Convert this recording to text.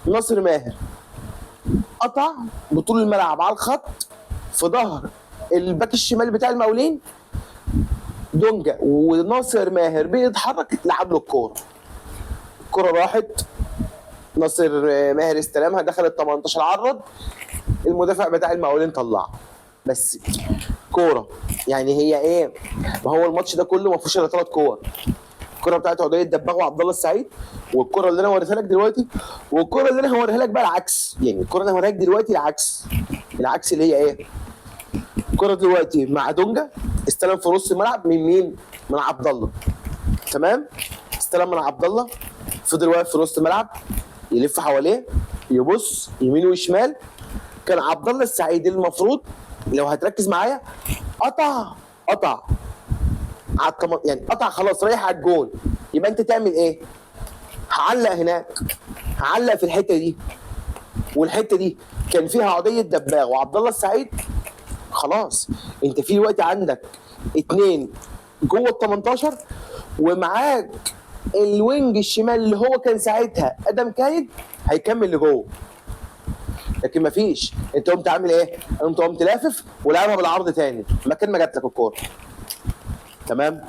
ناصر ماهر قطع بطول الملعب على الخط في ظهر الباك الشمال بتاع المقاولين، دونجا وناصر ماهر بيتحرك لعب له الكورة، الكورة راحت، ناصر ماهر استلمها، دخل ال 18، عرض المدافع بتاع المقاولين طلعها. بس كورة يعني هي ايه؟ ما هو الماتش ده كله ما فيهوش الا 3 كور، الكورة بتاعت عدي الدباغ وعبد الله السعيد، والكوره اللي انا وريتها لك دلوقتي، والكوره اللي انا هوريها لك بقى العكس. يعني الكورة اللي انا هوريها لك دلوقتي العكس، العكس اللي هي ايه؟ الكورة دلوقتي مع دونجا، استلم في نص الملعب من مين؟ من عبد الله، تمام؟ استلم من عبد الله، فضل واقف في نص الملعب يلف حواليه، يبص يمين وشمال. كان عبد الله السعيد المفروض لو هتركز معايا قطع، قطع على يعني قطع خلاص رايح على الجون، يبقى انت تعمل ايه؟ هعلق هناك، هعلق في الحتة دي، والحتة دي كان فيها عضيه دباغ وعبد الله السعيد. خلاص انت في وقت عندك 2 جوه ال 18، ومعاك ال wing الشمال اللي هو كان ساعتها ادم كايد هيكمل لجوه، لكن مفيش. انت قمت عامل ايه؟ انت قمت لافف ولعبها بالعرض تاني مكان ما جات لك الكورة، تمام؟